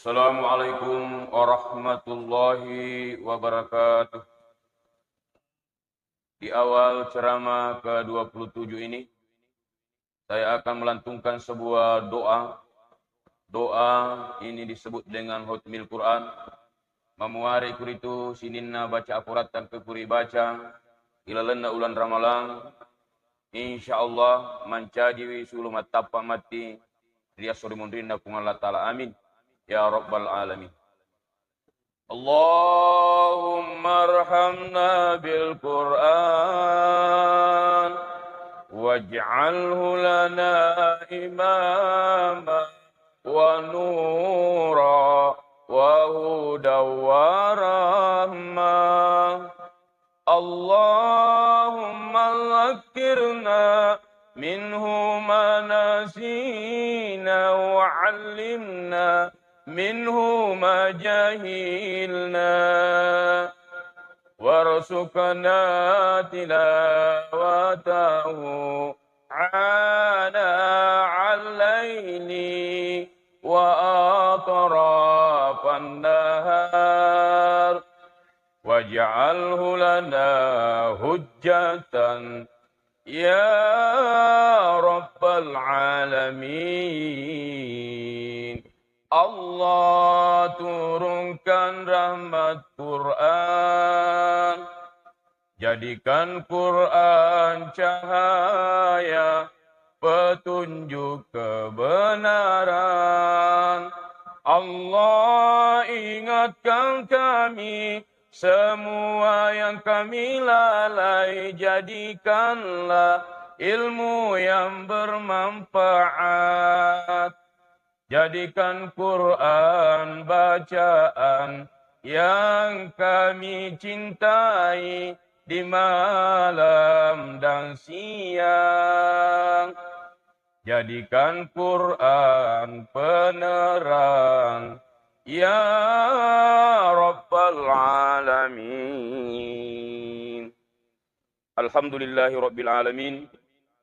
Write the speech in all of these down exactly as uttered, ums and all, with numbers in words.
Assalamualaikum warahmatullahi wabarakatuh. Di awal ceramah kedua puluh tujuh ini, saya akan melantunkan sebuah doa. Doa ini disebut dengan Hotmil Quran. Mamuare kuritu sininna baca aporattang kekuri baca ilalenna ulan Ramalang, insya Allah mancajiwi sulu mattappa matti ri esso ri munrinna Puang Allah Ta'ala. Amin ya rabbal alamin. اللهم ارحمنا بالقرآن واجعله لنا إماما ونورا وهدى ورحمة. اللهم ذكرنا منه ما نسينا وعلمنا منه ما جهلنا وارزقنا تلاوته آناء الليل وأطراف النهار واجعله لنا حجة يا رب العالمين. Allah turunkan rahmat Quran. Jadikan Quran cahaya petunjuk kebenaran. Allah ingatkan kami semua yang kami lalai, jadikanlah ilmu yang bermanfaat. Jadikan Quran bacaan yang kami cintai di malam dan siang. Jadikan Quran penerang, ya Rabbal Alamin. Alhamdulillahi Rabbil Alamin.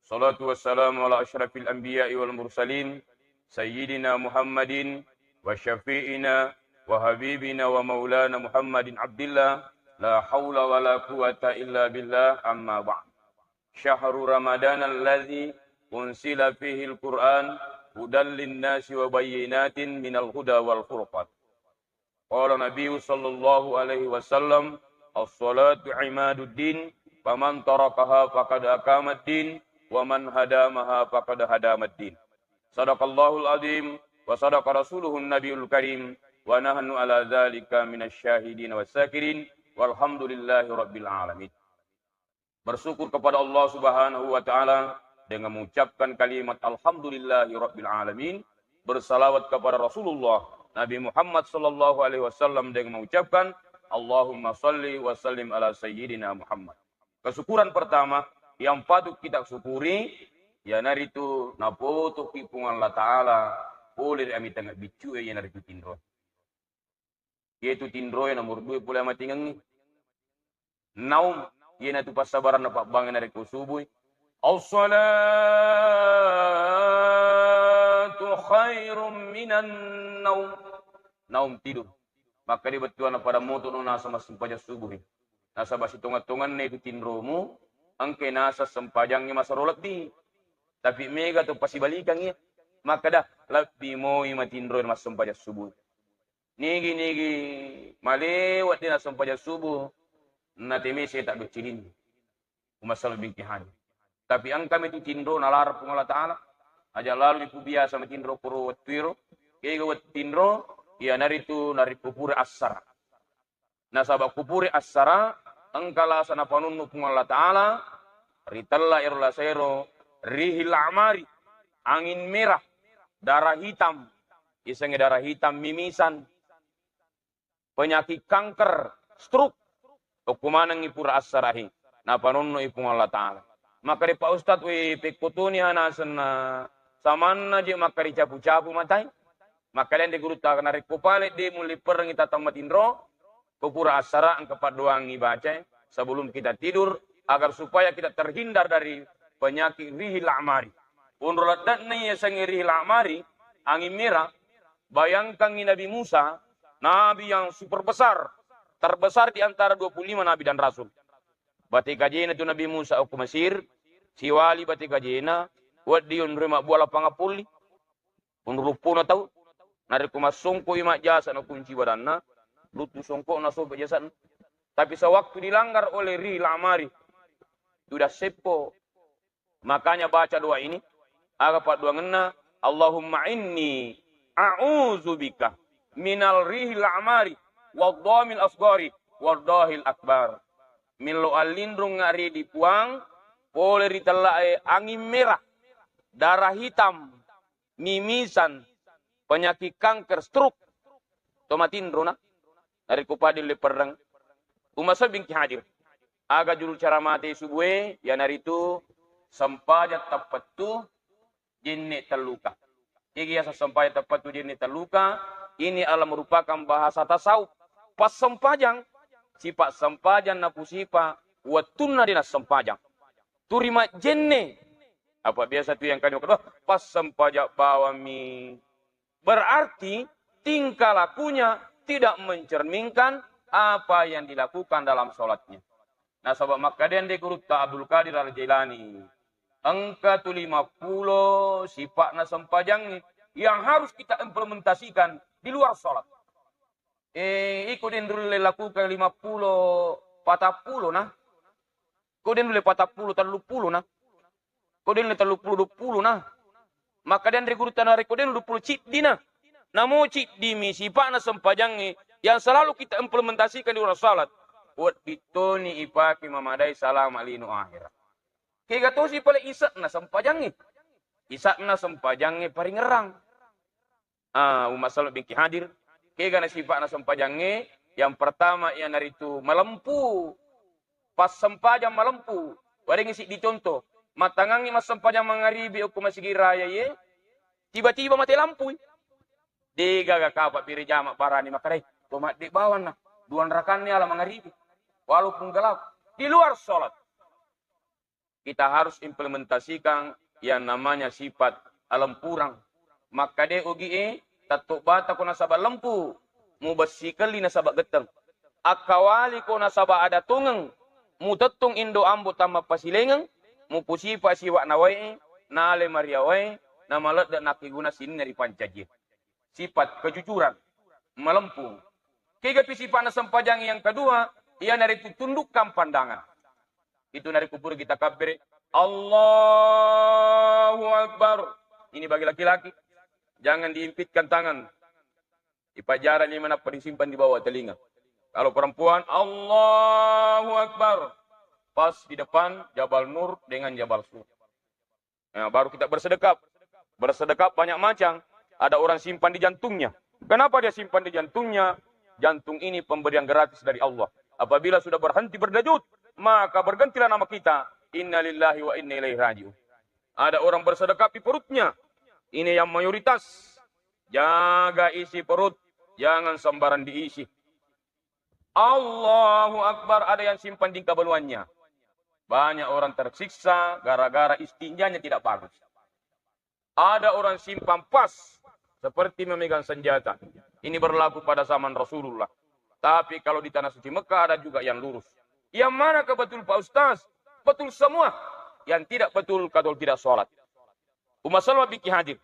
Salatu wassalamu ala asyrafil anbiya'i wal mursalin, Sayyidina Muhammadin wa syafi'ina wa habibina wa maulana Muhammadin Abdillah, la haula wa la quwwata illa billah, amma ba'd. Syahru Ramadan alladzi unsila fihil Qur'an hudal linnasi wa bayyinatin minal huda wal furqan. Qala Nabi sallallahu alaihi wasallam, "As-salatu imaduddin, faman tarakaha faqad aqamaddin, wa man hadamaha faqad hadamaddin." Sadaqallahul azim, wa sadaqa rasuluhun nabiyul karim, wa nahnu ala dzalika minasy syahidin was syakirin, walhamdulillahi rabbil alamin. Bersyukur kepada Allah Subhanahu wa Ta'ala dengan mengucapkan kalimat alhamdulillahi rabbil alamin, bersalawat kepada Rasulullah Nabi Muhammad sallallahu alaihi wasallam dengan mengucapkan Allahumma salli wa sallim ala sayyidina Muhammad. Kesyukuran pertama yang patut kita syukuri, iyanaritu napotoki Puang Allah Ta'ala pole ri amitanga biccu e, iyanaritu tinro. Iyetu tinroe nomor dua pole amatingengngi. Naum, iyanatu passabaranna pabbangnge narekko subui. As-salatu khairum minan naum. Naum, tidur. Makkeda bettuanna pada motono nasaba massempajang subuhi. Nasaba sitonga-tonganna itu tinromu, engke nasa sempajangnge masero lebbi. Tapi mega to pasibalikangngi. Makkeda lebbi moi matinroe massempajang subuh. Nigi-nigi malewa de nassempajang subuh, natemese taddoccilinni. Umassalo bingki haji. Tapi engkami tu tinro nalarang Puang Allah Ta'ala. Aja lalu niku biasa matinro koro wettuero. Kega wettu tinro, iyanaritu narekko pura assara. Nasaba kupure assara, engka lasa napanunnu Puang Allah Ta'ala, ritella ero lasaero, rihil a'mari, angin merah, darah hitam, isengnge darah hitam, mimisan, penyakit kanker, stroke, okko manengngi pura assarahi, napanunnu i Puang Allah Ta'ala. Makkeda Pak Ustadz, we, pekkotoni anasenna samanna je makkeda capu-capu matai. Makkeda de gurutta, narekko pale de mullipperengngi tatang matinro, ko pura assara engka paddoangngi bacae sebelum kita tidur, agar supaya kita terhindar dari penyakit rihil a'mari. Onro ladde'na yasengnge rihil a'mari, angin merah, Bayangkangi Nabi Musa, nabi yang super besar, terbesar di antara dua puluh lima nabi dan rasul. Bate kajena tu Nabi Musa okko Mesir, siwali bate kajena, wedding onroi mabbua lapang appolli. Onroi luppuna tau, narekko massongkoi majjasa na kunci badanna, luttu songkokna sobek jasana. Tapi sewaktu dilanggar oleh Rihil A'mari, sudah seppo. Makanya baca doa ini, aga paddoangenna, Allahumma inni a'udzubika minal rihil a'mari wadhamil asghari wadhahil akbar. Millo allinrungnga ri di Puang, pole ri tellae angin merah, darah hitam, mimisan, penyakit kanker, stroke, to matinrona, narekko pada le perreng. Umma sabbingki hadir. Aga juru cara mate subue, iyanaritu sempajang teppettu jenne telluka. Igi yaseng sempajang teppettu jenne telluka, ini adalah merupakan bahasa tasawuf. Pas sempajang, sifat sempajang napusipa wettunna de nassempajang. Turi majjenne. Apa biasa tu yang kalimat kedua, pas sempajang bawammi. Berarti tingkah lakunya tidak mencerminkan apa yang dilakukan dalam sholatnya. Nasaba makkeda de Gurutta Abdul Qadir Al-Jailani, engka tu lima puluh sifat na sempajangnge yang harus kita implementasikan di luar sholat. Eh, iko den rulle lakukan lima puluh, patappulo na. Ko den rulle patappulo, telluppulo na. Ko den rulle telluppulo, duappulo na. Maka den ri guru tanare ko den duappulo ciddi na. Namo ciddi mi sifat na sempajangnge yang selalu kita implementasikan di luar salat. Wedding toni ipake mamadai salama lino akhirat. Kega tosi pale isakna sempajangnge. Isakna sempajangnge paringerrang. Ah, umma salama bingki hadir. Kega na sifat na sempajangnge, yang pertama iyanaritu malempu. Pas sempajang malempu. Warengngi siddi contoh. Mattangangngi massempajang mangaribi okko masigi raya ye, tiba-tiba mate lampui. Degaga kapa piri jama barani makadai. To madde bawanna. Duan rakanni ala mangaribi. Walaupun gelap. Di luar sholat. Kita harus implementasikan yang namanya sifat alempurang. Makkade ogi e, tatto bata ko nasaba lempu, mubessi kelli nasaba getteng. Akkawali ko nasaba ada tongeng, mutettong indo ambo tamma pasilengeng, mupusipa siwa nawae, nale mariawae, namaledde nakkeguna sininna ri pancaji. Sifat kejujuran, melempung. Kegapi sifat na sempajang yang kedua, iyanaritu tundukkan pandangan. Itu narekko pura kita kabbere, Allahu Akbar. Ini bagi laki-laki. Jangan diimpitkan tangan. Dipajara lima nappa disimpan di bawah telinga. Kalau perempuan, Allahu Akbar. Pas di depan Jabal Nur dengan Jabal Sur. Nah, baru kita bersedekap. Bersedekap banyak macam. Ada orang simpan di jantungnya. Kenapa dia simpan di jantungnya? Jantung ini pemberian gratis dari Allah. Apabila sudah berhenti berdejut, maka bergantilah nama kita. Innalillahi wa inna ilaihi raji'un. Ada orang bersedekap di perutnya. Ini yang mayoritas. Jaga isi perut. Jangan sembarang diisi. Allahu Akbar, ada yang simpan di kabaluannya. Banyak orang tersiksa gara-gara istinjanya tidak bagus. Ada orang simpan pas seperti memegang senjata. Ini berlaku pada zaman Rasulullah. Tapi kalau di tanah suci Mekah ada juga yang lurus. Yang mana ke betul Pak Ustaz? Betul semua. Yang tidak betul, kadol tidak sholat. Umma salama biki hadir.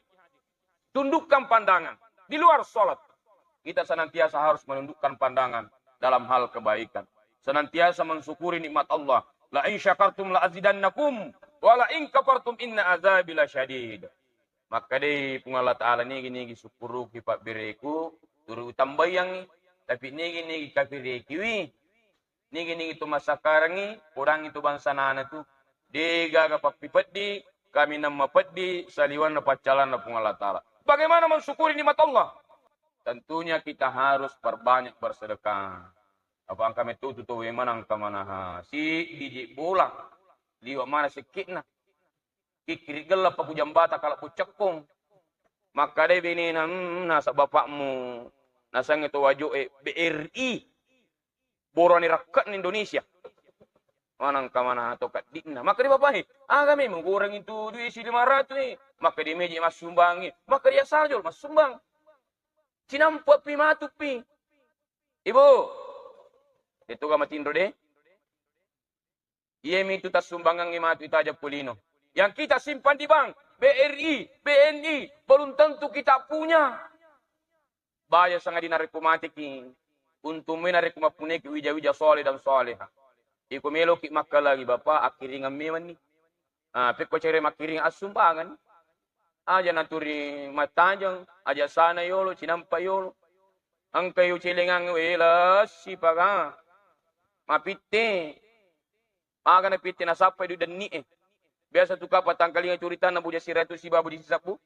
Tundukkan pandangan di luar sholat. Kita senantiasa harus menundukkan pandangan dalam hal kebaikan. Senantiasa mensyukuri nikmat Allah. La in syakartum la azidannakum, wa la in kafartum inna azabi lasyadid. Makkadai Puang Allah Ta'ala, nigi-nigi sukkuruki pabbereku, turu utambayangngi. Tapi nigi-nigi kafirekiwi, nigi-nigi tu massakarangngi, podangngi tu bangsa nana tu, degaga pappipeddi, kaminang mapeddi, saliwanna paccalanna Puang Allah Ta'ala. Bagaimana mensyukuri nikmat Allah? Tentunya kita harus perbanyak bersedekah. Apa engka mettu tu tau e manang engka manaha siddi je bola, liwa mana sekkitna. Kikkiri gella pakujambata kala pucekkong. Makkadai benena, "Hmm, nasaba bapakmu nasengnge to wajo e B R I. Borani rakke'na Indonesia." Manang engka manaha to kaddi'na. Makkadai bapak e, "Aga memeng goreng itu duit si lima ratus e." Makkadai meje massumbangi. Makkadai asal jol massumbang. Cinampe'pi matupi. Ibu, de'toga matinro de'? Iyemitu tassumbangengnge matu itajeng ku lino. Yang kita simpan di bank, B R I, B N I, belum tentu kita punya. Baja sangadinna narekko mateki, untung moi narekko mappunnaki wija-wija soleh dan soleha. Iko meloki makkalangi, Bapak, akkiringeng memenni. Ah, pekko cere makkiring assumbangan. Aja naturi mattajeng, aja sana yolo, cinampa yolo. Engka yo celengang wela sipaga. Mapitte. Aga napitte nasappai dui denni e. Biasa tu kapang tangkalinga curitanna buja siratu sibawa buja sisebbu.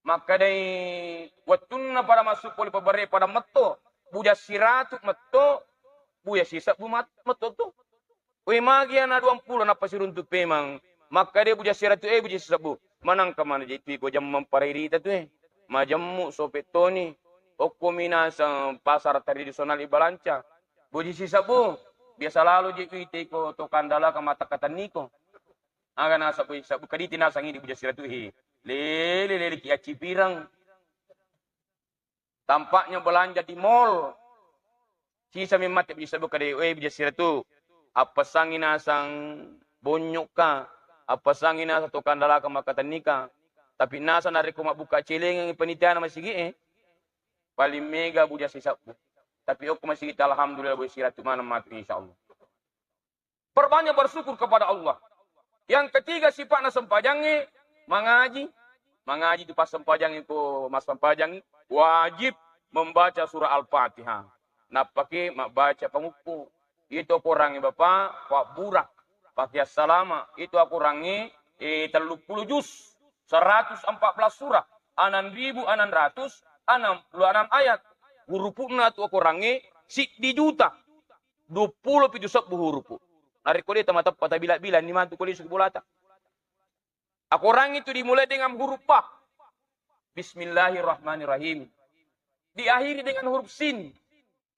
Makkadai wettunna pada massu pole pabere pada metto, buja siratu metto, buja sisebbu mat-, metto tu. Wé, magi ana duampulo nappa siruntu pemang. Makkadai buja siratu e buja sisebbu. Manangka mana je tu iko jammang parairita tu e. Majemmu sope toni. Okko minaseng pasar tradisional Ibalanca. Buja sisebbu. Biasa lalo je tu ite iko to kandalaka mata katenniko. Aga naseng buja sisebbu, kaditi naseng idi buja siratu e. Lele, lele ki accipireng. Tampaknya belanja di mall. Sisa memang te bisa buka de, eh, bisa sira tu. Appasangi nasang bonyokka, appasangi nasang to kandalaka makkatennika. Tapi nasang narekko mabbuka celengengngi panitiana masigi e, paling mega buja sisebbu. Tapi okko masigi, alhamdulillah, buja siratu maneng matu, insyaallah. Perbanyak bersyukur kepada Allah. Yang ketiga, sifatna sempajangnge mangaji. Mangaji tu passempajangnge ko massempajangngi wajib membaca surah Al-Fatihah. Nappake mabbaca pangukku. Itu Korangnge Bapak, pabbura, pake assalama. Itu Korangnge, eh, telluppulo juz, seratus empat belas surah, enam ribu enam ratus enam puluh enam ayat. Hurupu'na tu Korangnge siddi juta duappulo pitu sebbu hurupu. Narekko de tamateppa tabila-bila ni matu ko lisu bolata. Akorang itu dimulai dengan huruf ba. Bismillahirrahmanirrahim. Diakhiri dengan huruf sin.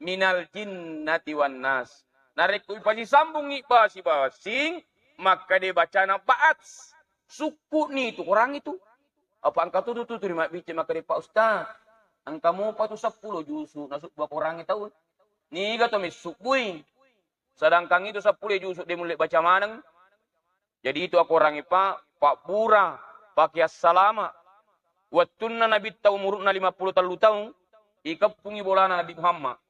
Minal jinnati wan nas. Narekko ipasisambungngi ba sibawa sin, makkade bacana ba'ats. Sukku ni tu Korang itu. Apa engka tutu-tutu ri mabbicara makkade, Pak Ustaz, engka mopa tu seppulo juzu nasubbu Korangnge tau. Niga to messubbui? Sedangkan itu seppulo juzu de mulle baca maneng. Jadi itu Korangnge pa, pabbura, pake assalama. Wettunna Nabitta umuru'na lima puluh tellu taung, ikeppungi bolana Nabi Muhammad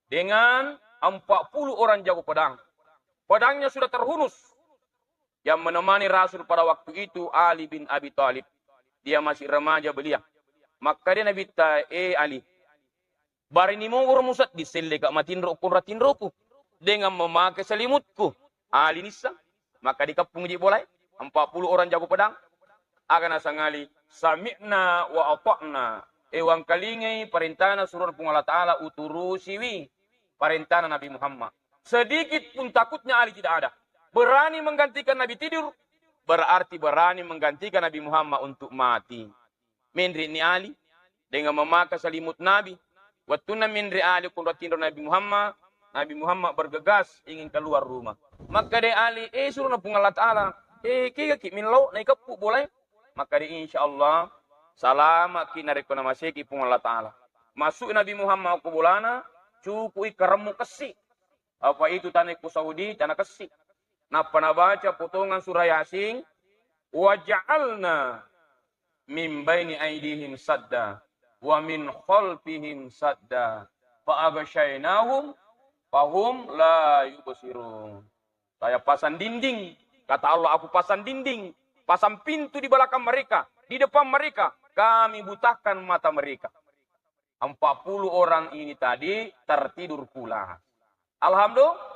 dengan empat puluh orang jago pedang. Pedangnya sudah terhunus. Yang menemani Rasul pada waktu itu Ali bin Abi Thalib. Dia masih remaja belia. Makkade Nabitta, "Eh Ali, barini mogoro musedding selleka matinro konra tinroku dengan memakai selimutku." Ali nisseng. Maka dikeppung ji bolai. Empat puluh orang jago pedang. Aga nasang Ali, "Sami'na wa ata'na." Eh, wangkalingai parentana surona Puang Allah Ta'ala, uturusiwi parentana Nabi Muhammad. Sedikit pun takutnya Ali tidak ada. Berani menggantikan Nabi tidur, berarti berani menggantikan Nabi Muhammad untuk mati. Menre ni Ali dengan memakai selimut Nabi. Wettunna menre Ali konra tinro Nabi Muhammad, Nabi Muhammad bergegas ingin keluar rumah. Makkade Ali, "Eh, surona Puang Allah Ta'ala, eh, kegaki millau naikeppu bolai?" Makkade, "Insya Allah salamaki narekko namaseki Puang Allah Ta'ala." Masuk Nabi Muhammad ko bolana, cukui karemmu kessi. Apa itu tana ku Saudi, tana kessi. Nappa nabaca potongan surah Yasin, "Wa ja'alna min baini aidihim sadda, wa min khalfihim sadda, fa aghsyainahum, fahum la yubsirun." Saya pasang dinding, kata Allah, "Aku pasang dinding, pasang pintu di belakang mereka, di depan mereka, Kami butakan mata mereka." Empat puluh orang ini tadi tertidur pulas. Alhamdulillah.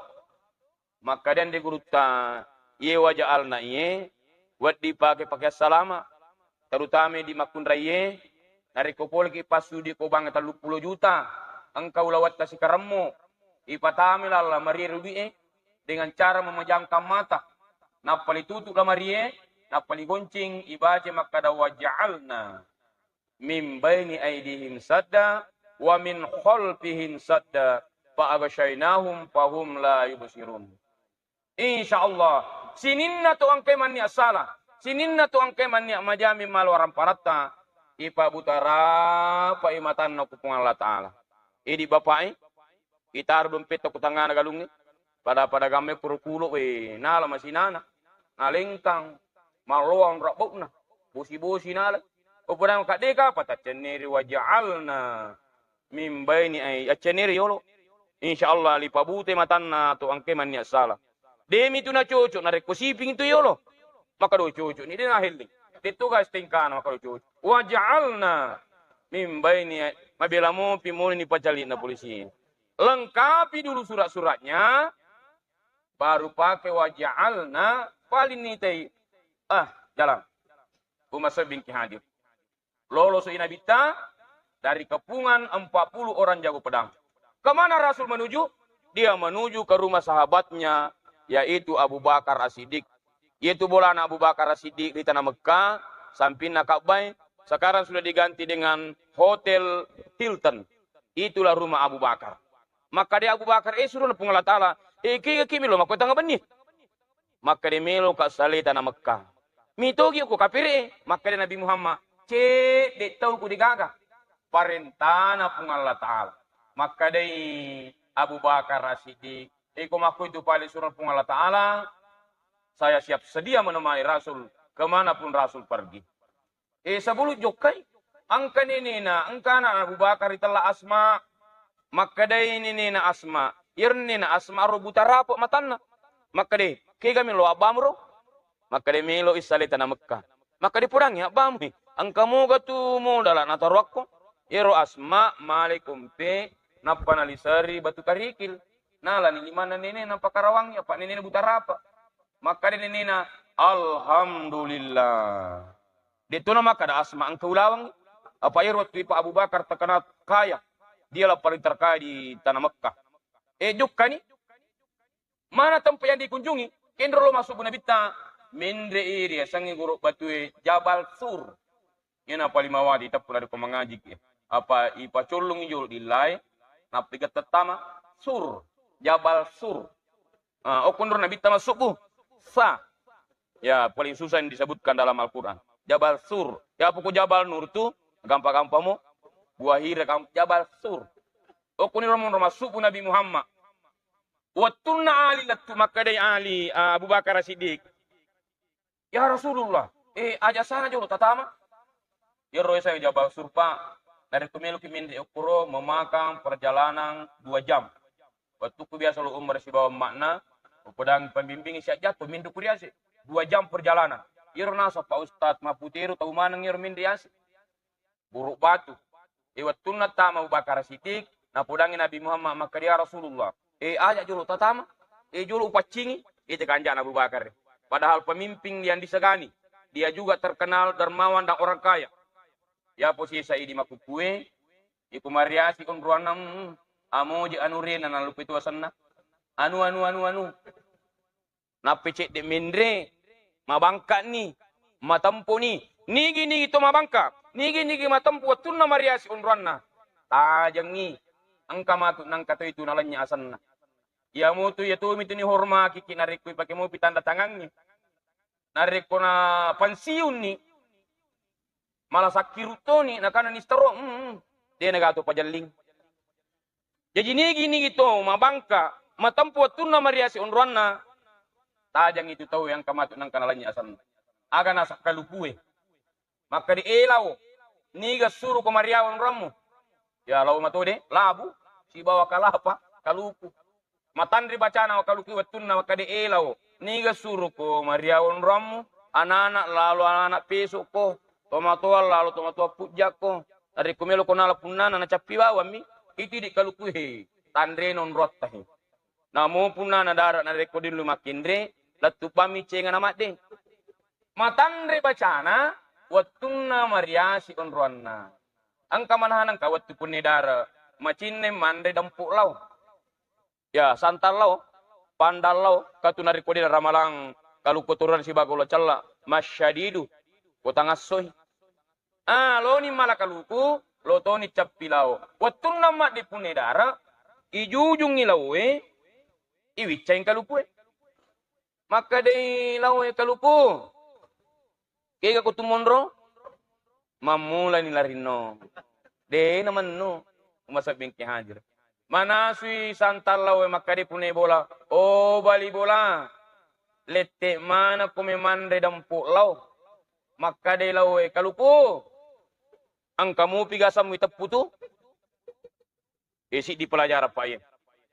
Makkadang de gurutta, iye wa ja'alna iye, wedding pake pake salama, terutama di makkunraiye, narekko poleki passudi ko bank telluppulo juta, engka ulawetta sikaremmo, ipatama laleng lamarie ri dui'e dengan cara memejamkan mata, nappa litutup lamarie, nappa ligonceng, ibaca makkada, "Wa ja'alna min baini aidihim sadda, wa min khalfihim sadda, fa aghsyainahum fahum la yubsirun." Insya Allah, sininna to engkae mannia sala, sininna to engkae mannia majami malo aramparatta, Ipabutarapai matanna ku Puang Allah Ta'ala. Idi bapa'i, itaro dompetta ku tangngana galungnge. Pada-pada gamme kuro kulo, we, nala masinana. Nalengkang, malloang rabbau'na. Bosi-bosi nala. Upodang kadde kapa taccenneri, waja'alna min baini ai, accenneri yolo. Insya Allah lipabute matanna to angke manni assala. Demi tu nacoco narekko siping tu yolo. Maka do coco ni dena helling. Detu gas tengkana maka do coco. Waja'alna min baini ai, mabela mopi moni ni pacali na polisi. Lengkapi dulu surat-suratnya, baru pakai waja'alna, paling ni tei. Ah, jalan. Umar Sabingki hadir. Lolosi Nabitta dari kepungan empat puluh orang jago pedang. Kemana Rasul menuju? Dia menuju ke rumah sahabatnya, yaitu Abu Bakar As-Siddiq. Yaitu bolana Abu Bakar As-Siddiq di tanah Mekah, sampingna Ka'bah, sekarang sudah diganti dengan Hotel Hilton. Itulah rumah Abu Bakar. Maka dia Abu Bakar, eh, suruh Puang Allah Ta'ala, eh, kega kimi lo makko tengah benni. Makkeda, "Meloka salai tana Mekka." Mitogi ko kapere, makkeda Nabi Muhammad, "Cedde tau ku degaga." Parentana Puang Allah Ta'ala. Makkedai Abu Bakar As-Siddiq, "Iko makko itu pale surah Puang Allah Ta'ala, saya siap sedia menemani Rasul kemanapun Rasul pergi." Eh, sebelum jokkai, engka nenena, engka anak Abu Bakar itella Asma. Makkedai nenena Asma, iyaro nenena Asma ro buta rape matanna. Makkedai, "Kegami lo abbamu ro?" Makkedai, "Melo issale tana Mekka." Makkedai, "Pudangi abbamu, engka moga tu modala nataroakko?" Iyaro Asma male kompe, nappa naliseri batu karikil. Nalani limanna nenena, nappa karawangi, apa nenena buta rape. Makkeda nenena, "Alhamdulillah." De'tona makkeda Asma engka ulaweng. Apa ero waktu ipa Abu Bakar terkenal kaya. Dialah paling terkaya di tanah Mekah. Eh, jokkani. Mana tempat yang dikunjungi? Kenro lo masuk Nabitta. Menre iri asengnge guru batue Jabal Sur. Iyana paling mawati teppu narekko mangajiki. Apa ipacollungi jolo dillae, nappa igattettama Sur, Jabal Sur. Ah, okko nro Nabitta massubbu, Sa. Ya, paling susah yang disebutkan dalam Al-Quran. Jabal Sur. Ya, pokok Jabal Nur tu, gampang-gampang mo. Buah hira kam-, Jabal Sur. Okko nro monro massubbu Nabi Muhammad. Wettunna Ali lettu makkedai Ali, ah, Abu Bakar Siddiq. "Ya Rasulullah, eh, aja sana jolo tatama." Iyaro esa Jabal Sur, Pak. Narekko meloki menre okkoro memakan perjalanan dua jam. Wettukku biasa lo umrah sibawa emmakna, upodangi pembimbing siajjatto menre kuriase. Dua jam perjalanan. Iyaro naseng Pak Ustaz, maputero tau maneng iyaro menre ase. Buruk batu. E, wettunna tama Abu Bakar Siddiq, napodangi Nabi Muhammad makkeda, "Ya Rasulullah, e, aja jolo tatama, e, jolo upaccingi." Itu kanjana Abu Bakar. Padahal pemimpin yang disegani, dia juga terkenal dermawan dan orang kaya. Ya posisi idi makkukue, iku mariasi onroanna, mm, amoje anu rena nalupe tu asenna. Anu, anu, anu, anu. Nappi cedde menre, mabangkani, matemponi. Nigi-nigi to mabangka, nigi-nigi matempo wettunna mariasi onroanna. Tajengngi, engka matu nangka toi tu nalenya asenna. Iya mutu, iya tomi tu nihormakiki narekko ipake mopi tanda tangangngi. Narekko na pensiunni, mala sakkiru toni, nakana nistaro, mm, mm, de nagato pajelling. Jaji nigi-nigi to mabangka, matempo wettunna mariasi onroanna, tajang itu tau yang kamatu nangka nalanya asenna. Aga nasakkalukue. Makkeda, "E lao, niga suru ko mariawa onroammu?" Ya lao mato de, labu, sibawa kalapa, kaluku. Matanre bacana wa kaluku wettunna makkeda, "E lao, niga suru ko mariawa onroammu? Anak-anak lalo anak-anak pesok ko, tomatoa lalo tomatoa pujjakko. Narekko melo ko nala punnana nacappi bawammi, itu idi kaluku he, tanre nonrotta he." Namo punnana dara narekko dillu makkenre, lettu pammi cenga na madde. Matanre bacana wettunna mariasi onroanna. Engka manahaneng ka wettu punne dara, macinne manre dempu lao. Ya, santan lao, pandan lao, katu narekko de ramalang kaluku turunan sibaga ulo cella, masyadidu, ko tangassoi. Ah, loni mala kaluku, lo toni cappi lao. Wettunna madde punne dara, ijujungi laoe, iwiccai kalukue. Makkedai laoe kaluku, "Kega ko tumonro?" Mammulani larinno. De' namennu. Umasebbingki hadir. Manasui santang lao e makkeda punai bola. Oh, bali bola. Lette' manekko memanre dampo lao. Makkeda lao e, kaluku. Engka mupi gasammu iteppu tu. E, siddi pelajaran, Pak, iya.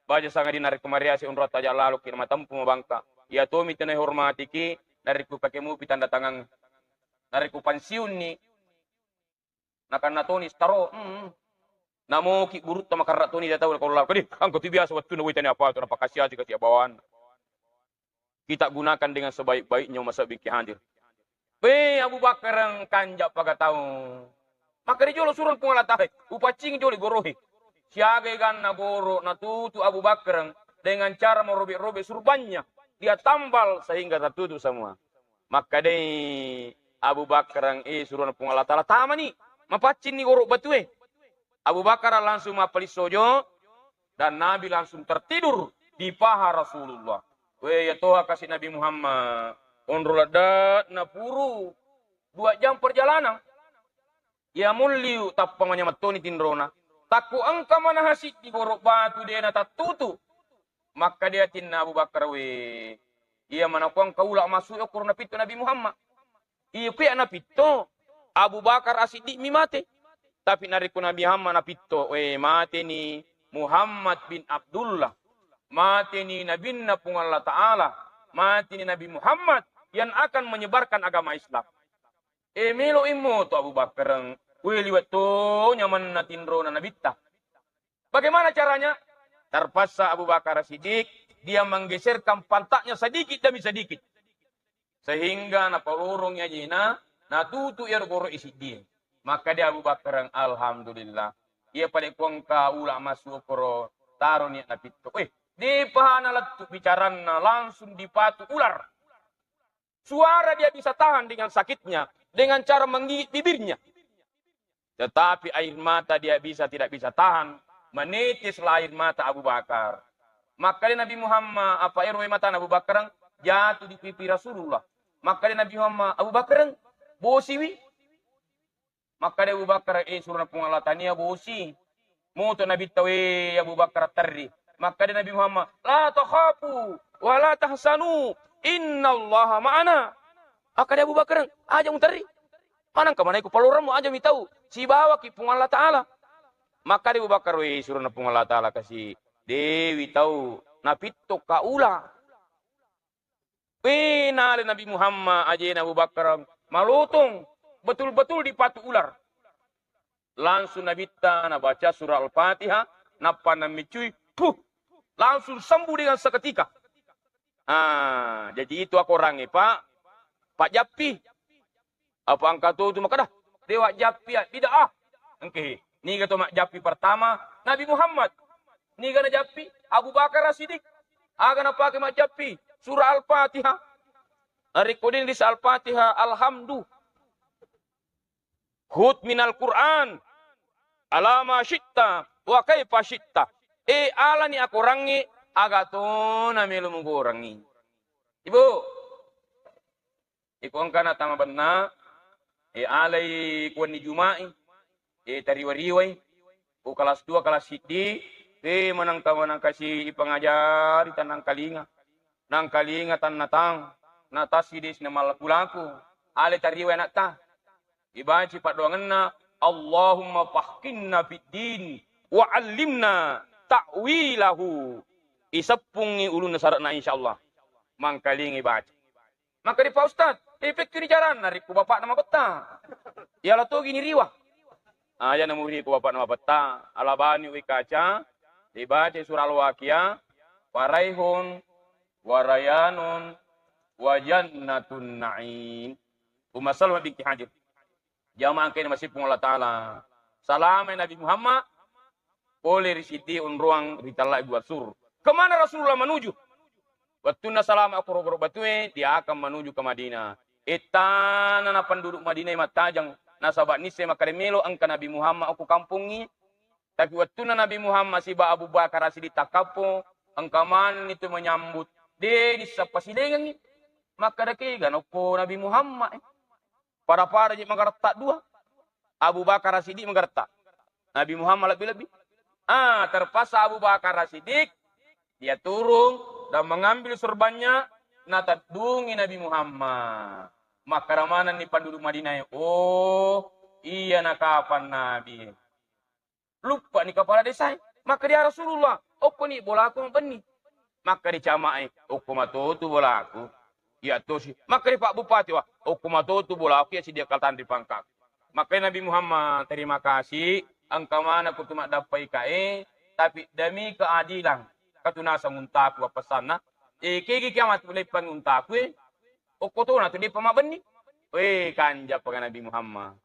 Baja sangadinna narekko mariase onrong taja laloki matempu mabangka. Iya tomi tena hormatiki, narekko pake mupi tanda tangan. Narekko pensiunni, nakanna toni staro, mm. Namoki burutta makarra toni dia tau ko lalo. Kedi, engka tu biasa wettunna woi tani apa tu, napakasiasi kasi bawanna. Kita gunakan dengan sebaik-baiknya, umasebbingki hadir. Weh, Abu Bakar engkanja paga tau. Makkeda jolo surona Puang Allah Ta'ala, upaccing jolo gorohe. Siaga eganna goro natutu Abu Bakar dengan cara merobek-robek surbannya. Dia tambal sehingga tertutup semua. Makkedai Abu Bakar, eh, surona Puang Allah Ta'ala, tamani, mapaccinni goro batue. Abu Bakar langsung mappalissojo dan Nabi langsung tertidur di paha Rasulullah. Weh, ya toha kasi Nabi Muhammad, onro ladda na puru dua jam perjalanan. Iya mulliu tappa manyameng toni tinrona. Takku engka manaha siddi goro batu de' natattutu. Makkeda atinna Abu Bakar, weh, iya manakko engka ula massu okkoro napitto Nabi Muhammad. Iya kuya napitto, Abu Bakar asiddi mi mate. Tapi narekko Nabi Muhammad napitto, eh, mateni Muhammad bin Abdullah, mateni Nabinna Puang Allah Ta'ala, mateni Nabi Muhammad yang akan menyebarkan agama Islam. Eh, melo immo to Abu Bakar, weh, liwat to nyamenna tinrona Nabitta. Bagaimana caranya? Terpaksa Abu Bakar Siddiq, dia menggeserkan pantatnya sedikit demi sedikit. Sehingga napalorong ajena, natutu iyaro goro isiddie. Makkeda Abu Bakar, "Alhamdulillah. Iya pada kuangka ula massu koro taro niat napitto." Eh, depa nalettu bicaranna, langsung dipatu ular. Suara dia bisa tahan dengan sakitnya, dengan cara menggigit bibirnya. Tetapi air mata dia bisa, tidak bisa tahan, menetes lah air mata Abu Bakar. Makkeda Nabi Muhammad, apa ero wae matana Abu Bakar jatuh di pipi Rasulullah. Makkeda Nabi Muhammad, "Abu Bakar, bosiwi?" Makkeda Abu Bakar, "Eh, surona Puang Allah, tania bosi." Moto Nabitta, "We Abu Bakar, terri." Makkeda Nabi Muhammad, "La takhafu wa la tahzanu, innallaha ma'ana." Makkeda Abu Bakar, "Aja muterri. Manengka manaiku paloremmu, aja mitau. Sibawaki Puang Allah Ta'ala." Makkeda Abu Bakar, "We surona Puang Allah Ta'ala kasi, dewi tau napitto ka ula." Weh, nale Nabi Muhammad, ajena Abu Bakar malotong, betul-betul dipatu ular. Langsung Nabitta nabaca surah Al-Fatihah, nappa nammiccui, puh, langsung sembuh dengan seketika. Ah, jadi itu akorangnge, Pak. Pak Jappi. Apa engka to tu makkeda, "De' wajjappi, ah, bid'ah." Engke, niga to majjappi pertama? Nabi Muhammad. Niga najappi? Abu Bakar Siddiq. Aga napake majjappi? Surah Al-Fatihah. Narekko de' di Al-Fatihah, alhamdu. Khudh minal Qur'an ala ma syi'ta wa kaifa syi'ta. Eh, alani akorangnge, aga to namelo mukorangngi. Ibu, iko engka natama benna, eh, alai kuwenni Juma'i, eh, tariwa-riwai, ku kelas dua, kelas siddi, eh, manengka-manengka si ipangajari tannangkalinga, nangkalinga tannatang, natassi desi namallaku-laku, alai tariwai anatta. Ibaci paddoangenna, "Allahumma faqihna fid din wa allimna ta'wilahu." Iseppungngi ulunna sara'na, insyaallah. Mangkalingi baca. Maka di Pak Ustaz, ipekki ri jalanna, rikku bapakna mapetta. Yala togi ni riwa. Aja namuri ku bapakna mapetta, alabani wi kaca, dibaca surah Al-Waqiah, faraihun, warayanun, wa jannatun na'im. Umma Salma binti Hajar. Jamaah engkae namasei Puang Allah Ta'ala. Salamai Nabi Muhammad, pole ri siddi onroang ri talla'e Gua Sur. Kemana Rasulullah menuju? Wettunna salama ko goro batue, dia akan menuju ke Madinah. Ettana na penduduk Madinah mattajeng, nasaba nisseng makkeda melo engka Nabi Muhammad okko kampongngi. Tapi wettunna Nabi Muhammad siba Abu Bakar Siddiq takkappo, engka manenni tu menyambut, de nisseng pasidengengngi. Makkeda kega nokko Nabi Muhammad, eh. Pada-pada je magaretta dua. Abu Bakar Siddiq magaretta. Nabi Muhammad lebbi-lebbi. Ah, terpaksa Abu Bakar Siddiq, dia turun dan mengambil surbannya, nateddungi Nabi Muhammad. Makkeda manenni penduduk Madinah, "Oh, iya na kapang Nabi." Luppani kepala desa e. Makkeda, "Ya Rasulullah, okkoni bolaku mabbenni." Makkeda camae, "Okko matotu bolaku." Iya tosi. Makkeda Pak Bupati, "Wah, okko matotu bolaku, iya siddi akal tanri pangkaku." Makkeda Nabi Muhammad, "Terima kasih, engka maneng kutu maddappai kae, tapi demi keadilan, katunaseng untaku." Appesanna, "Eh, kegi kiamat leppang untaku, eh, okko tona tu depa mabbenni." Weh, kanja paga Nabi Muhammad.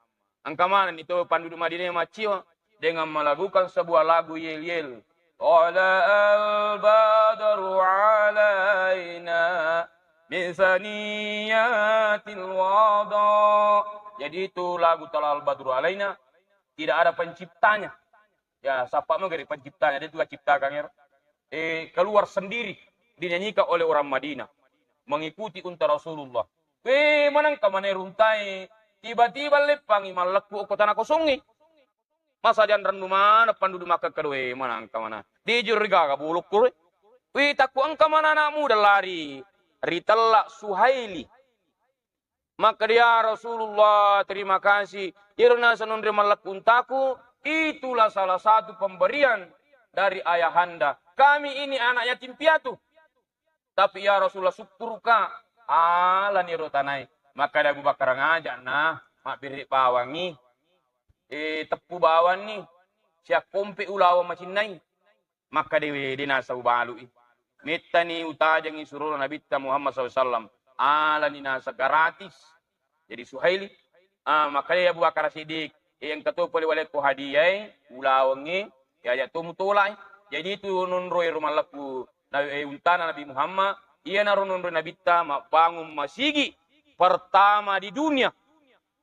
Engka manenni to penduduk Madinah maccio dengan melagukan sebuah lagu yel-yel. Tala al-badru alaina min saniyatil wada. Jadi itu lagu Tala al-badru alaina tidak ada penciptanya. Ya, sapa magari penciptanya, dia juga ciptakan ero. Eh, keluar sendiri, dinyanyikan oleh orang Madinah, mengikuti unta Rasulullah. Weh, manengka maneng runtae, tiba-tiba leppangi mallekku okko tana kosongnge. Masa dianrennu maneng penduduk Makkah kedua, eh, manengka mana. Dijur rigaga bulukku, eh. Wih, takku engka mana anak muda lari. Ritella Suhaili. Makkeda, "Ya Rasulullah, terima kasih. Iro naseng nonroi mallekku untaku, itulah salah satu pemberian dari ayahanda. Kami ini anak yatim piatu. Tapi ya Rasulullah, sukkuruka." Alani ro tanae. Makkeda Abu Bakar, "Ngaja na, mabbere bawangngi. Eh, teppu bawanni. Siakkompe ulaweng macinnai." Makkeda, "Wede naseng ubalu'i. Mettani utajengngi surona Nabitta Muhammad sallallahu alaihi wasallam. Alani naseng gratis." Jadi Suhaili, ah, makkeda Abu Bakar Siddiq, "Eh, engka to pole walekko hadiah e, ulawengnge, eh, aja to mutolai." Jadi itu nonroi ro mallekku na-, eh, untana Nabi Muhammad, iyanaro nonroi Nabitta mabbangung masigi pertama di dunia.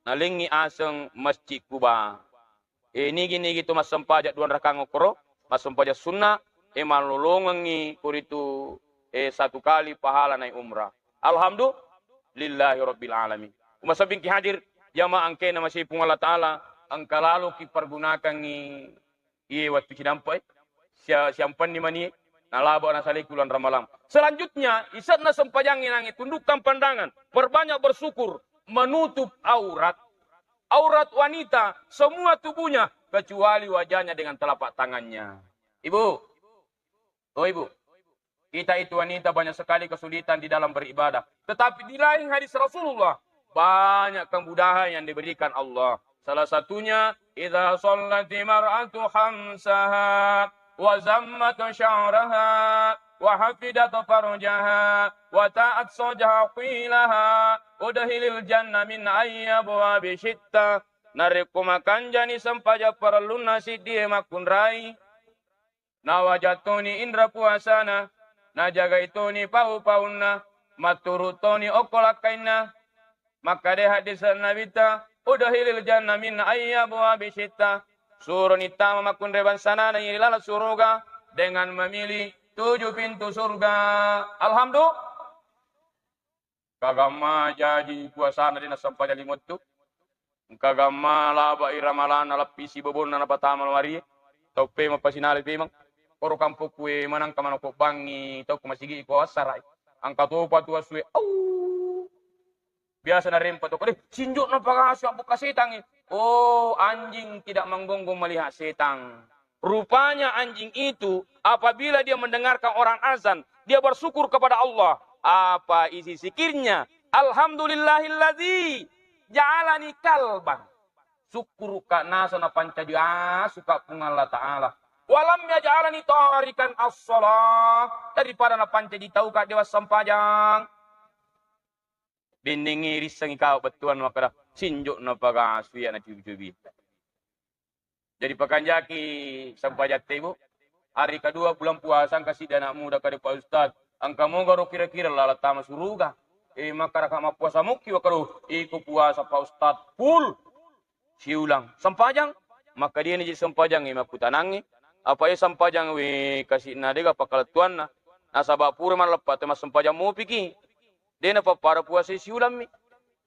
Nalengngi aseng Masjid Kuba. Eh, nigi-nigi tu massempajang dua rakang okkoro, massempajang sunna, eh, mallolongengngi kuritu, eh, satu kali pahala naik umrah. Alhamdulillahi rabbil alamin. Umasabbingki hadir, jamaah engkena masih Puang Allah Ta'ala, engka laloki pergunakangngi iye wettu cidampe, eh, sia-, siampenni mani, nalaba nasalai kulang ramalang. Selanjutnya, ise'na sempajangnge nangnge, tundukkan pandangan, perbanyak bersyukur, menutup aurat, aurat wanita, semua tubuhnya, kecuali wajahnya dengan telapak tangannya. Ibu, oh Ibu, kita itu wanita banyak sekali kesulitan di dalam beribadah. Tetapi di lain hadis Rasulullah, banyak kemudahan yang diberikan Allah. Salah satunya, "Idza shallati mar'atu khamsaha, wa zammat sya'raha, wa hafidat farjaha, wa ta'at zawjaha qilaha, udkhilil jannah min ayyi abwabi syi'ti." Narekko makanjani sempajang parellunna siddie makkunrai, nawajattoni inra puasana, najagai toni pau-paunna, matturu toni okko lakkainna. Makkeda hadis Nabitta, "Udkhilil jannah min ayyi abwabi syi'ti." Suroni tama makkunrai bangsanana ri laleng suruga dengan memilih tujuh pintu surga. Alhamdulillah. Kagamma jaji puasana de nassempajang lima wettu. Engka gamma labai Ramalang, naleppisi bobonna napatama lari. Tau pemeng pasinale pemeng. Koro kampokku e manengka manokko bangngi, tau ko masigi ko assarai. Engka topa tu asue. Au. Biasa narempa to, "Deh, sinjo na pagasu abbukka setangngi." Oh, anjing tidak menggonggong melihat setan. Rupanya anjing itu apabila dia mendengarkan orang azan, dia bersyukur kepada Allah. Apa isi zikirnya? "Alhamdulillahilladzi ja'alani kalban." Syukuruka naseng napancaji asuka Puang Allah Ta'ala. "Walam yaj'alani tarikan as-shalah." Daripada napancaji tauka de wassempajang. Bennengngi rissengngi kawa bettuanna makkeda, "Sinjo na pagasu iya nacubi-cubi." Jadi pakanjaki sempajatte, Bu. Hari kedua bulan puasa, engka siddi anak muda kade, "Pak Ustaz, engka mogaro kira-kira lala tama suruga?" Eh, makkadaka mappuasa mukki, wakkado, "Iko puasa, Pak Ustaz, full siulang." Sempajang, makkadiani je sempajang, eh, makkutanangngi, apa eh sempajang, we, kasi'na dega pakkalettuanna. Nasaba pura malleppa te massempajang mupiki. De napappada puasa siulammi.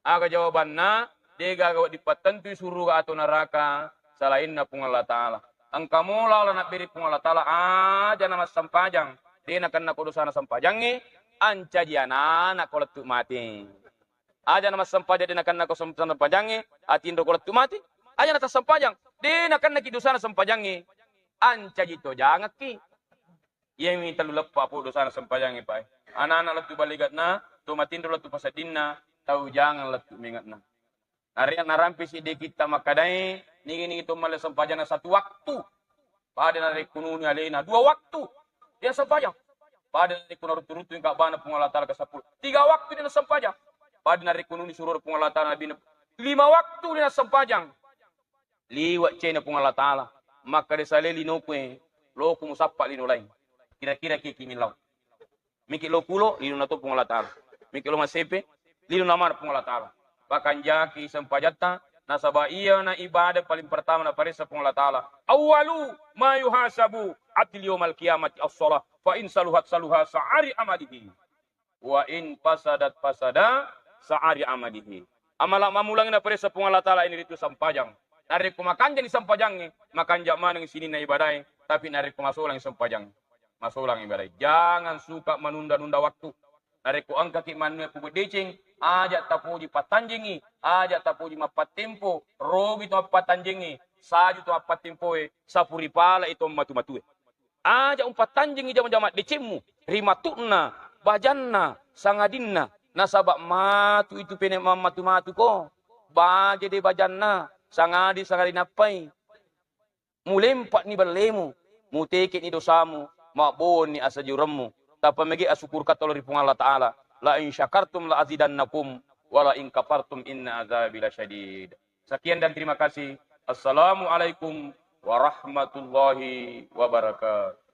Aga jawabanna? de gaga wedding pattentui suruga atau neraka selainna Puang Allah Ta'ala. Engka mola la nabbere Puang Allah Ta'ala, aja na massempajang, de nakennako dosana sempajangnge, ancaji ananako lettu mate. Aja na massempajang, de nakennako sem-, sempajangnge, atinroko lettu mate. Aja na tassempajang, de nakennaki dosana sempajangnge, ancaji to jangekki. Iyami tellu leppa po dosana sempajangnge, Pak. Anana lettu baligatna, to matinro lettu paseddinna, tau jangang lettu mengatna. Nare-, narampe siddi kitta makkadae, nigi-nigi to male sempajanna satu waktu. Pada narekko nuni alena dua waktu, de nassempajang. Pada narekko naruttu-ruttu engka bana Puang Allah Ta'ala ke sepuluh, tiga waktu de nassempajang. Pada narekko nuni suruh Puang Allah Ta'ala Nabi lima waktu de nassempajang. Liwa cena Puang Allah Ta'ala. Makkada sale linoku e, loku musappa lino lain. Kira-kira kiki milau. Miki lo kulo, lino na to Puang Allah Ta'ala. Miki lo masepe, lino na mara Puang Allah Ta'ala. Pakanjaki sempajatta, nasaba iyana ibadah paling pertama naparessa Puang Allah Ta'ala. Awwalu ma yuhasabu abdil yaumal qiyamati as-shalah, fa in saluhat saluha sa'ari amalihi. Wa in fasadat fasada sa'ari amalihi. Amala mammulang naparessa Puang Allah Ta'ala ini ritu sempajang. Narekko makanjani sempajangnge, makanja maneng sininna ibadae, tapi narekko masolang sempajang, masolang ibadae. Jangan suka menunda-nunda waktu. Narekko engkaki manue pubeddeceng, aja tapoji pattanjengi, aja tapoji mappattempo, rogi to mappattanjengi, saju to mappattempoe, sapuri pala itu matu-matue. Aja umpattanjengi jama-jama decemmu, ri matu'na, bajanna, sangadinna, nasaba matu itu pene mammatu-matu ko. Baje de bajanna, sangadi sangadi nappai. Mulempa'ni bellemu, muteke'ni dosamu, mabbonni asajuremmu. Tappa mege asyukur katolo ri Puang Allah Ta'ala. La in syakartum la azidannakum, wa la in kafartum inna azabi lasyadid. Sekian dan terima kasih. Assalamualaikum warahmatullahi wabarakatuh.